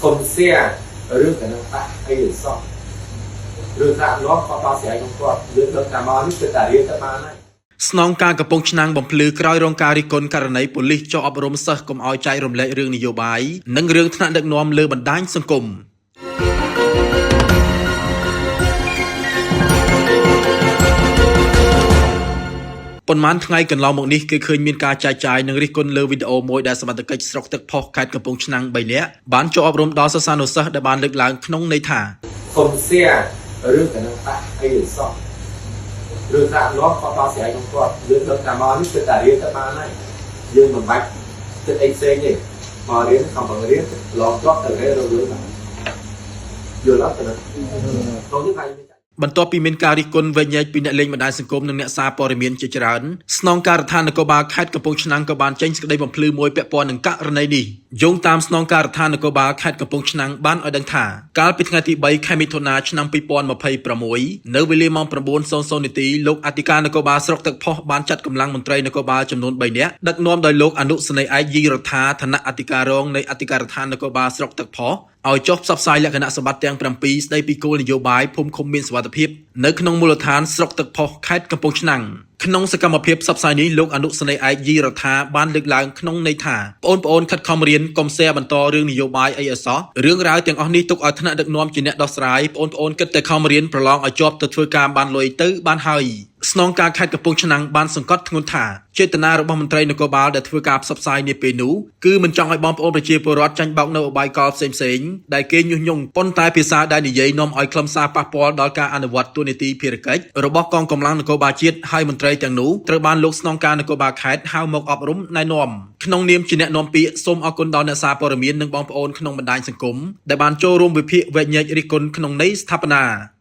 កុំ share រឿងគណបក្សអីឲ្យសោះរឿងថ្នាក់នាំគាត់ដោះស្រាយក្នុងគាត់យើងដឹងថាមកនេះគឺតែរៀនទៅបានហើយ ស្នងការកំពង់ឆ្នាំងបំភ្លឺក្រោយរងការរិះគន់ករណីប៉ូលីសចុះអប់រំសិស្សកុំឲ្យចែករំលែករឿងនយោបាយនិងរឿងថ្នាក់ដឹកនាំលើបណ្ដាញសង្គមប៉ុន្មានថ្ងៃកន្លងមកនេះគេឃើញមានការចែកចាយនិងរិះគន់លើវីដេអូមួយដែលសមត្ថកិច្ចស្រុកទឹកផុសខេត្តកំពង់ឆ្នាំង3នាក់បានចូលអប់រំដល់សិស្សានុសិស្សដែលបានលើកឡើងក្នុងន័យថា កុំ share រឿងគណបក្សអីឲ្យសោះរឿងថ្នាក់នាំគាត់ដោះស្រាយក្នុងគាត់យើងដឹងថាមកនេះគឺតែរៀនទៅបានហើយយើងមិនបាច់គិតអីផ្សេងទេមករៀនខំប្រឹងរៀនឡងជាប់ទៅរៀនរកលុយបានយល់អត់ទៅក្នុងនេះហើយ បន្ទាប់ពីមានការរិះគន់វែកញែកពីអ្នកលេងបណ្ដាញសង្គមនិងអ្នកសារព័ត៌មានជាច្រើនស្នងការដ្ឋាននគរបាលខេត្តកំពង់ឆ្នាំងក៏បានចេញសេចក្តីបំភ្លឺមួយពាក់ព័ន្ធនឹងករណីនេះយោងតាមស្នងការដ្ឋាននគរបាលខេត្តកំពង់ឆ្នាំងបានឲ្យដឹងថាកាលពីថ្ងៃទី3ខែមិថុនាឆ្នាំ2026នៅវេលាម៉ោង9:00នាទីលោកអធិការនគរបាលស្រុកទឹកផុសបានចាត់កម្លាំងមន្ត្រីនគរបាលចំនួន3នាក់ដឹកនាំដោយលោកអនុសេនីយ៍ឯកយីរដ្ឋាឋានៈអធិការរងនៃអធិការដ្ឋាននគរបាលស្រុកទឹកផុសឲ្យចុះផ្សព្វផ្សាយលក្ខណៈសម្បត្តិទាំង7ស្ដីពីគោលនយោបាយភូមិឃុំមានសុវត្ថិភាពនៅក្នុងមូលដ្ឋានស្រុកទឹកផុសខេត្តកំពង់ឆ្នាំងក្នុងសកម្មភាពផ្សព្វផ្សាយនេះលោកអនុសេនីយ៍ឯកយីរដ្ឋាបានលើកឡើងក្នុងន័យថាបងប្អូនខិតខំរៀនកុំ share បន្តរឿងនយោបាយអីឲ្យសោះរឿងរ៉ាវទាំងអស់នេះទុកឲ្យថ្នាក់ដឹកនាំជាអ្នកដោះស្រាយបងប្អូនគិតតែខំរៀនប្រឡងឲ្យជាប់ទៅធ្វើការបានលុយទៅបានហើយស្នងការខេត្តកំពង់ឆ្នាំងបានសង្កត់ធ្ងន់ថាចេតនារបស់មន្ត្រីនគរបាលដែលធ្វើការផ្សព្វផ្សាយនាពេលនោះគឺមិនចង់ឲ្យបងប្អូនប្រជាពលរដ្ឋចាញ់បោកនៅឧបាយកលផ្សេងៗដែលគេញុះញង់ប៉ុន្តែភាសាដែលនិយាយនាំឲ្យខ្លឹមសារប៉ះពាល់ដល់ការអនុវត្តតួនាទីភារកិច្ចរបស់កងកម្លាំងនគរបាលជាតិហើយមន្ត្រីទាំងនោះត្រូវបានលោកស្នងការនគរបាលខេត្តហៅមកអប់រំណែនាំក្នុងនាមជាអ្នកនាំពាក្យសូមអរគុណដល់អ្នកសារព័ត៌មាននិងបងប្អូនក្នុងបណ្ដាញសង្គមដែលបានចូលរួមវិភាគវែកញែករិះគន់ក្នុងន័យស្ថាបនា។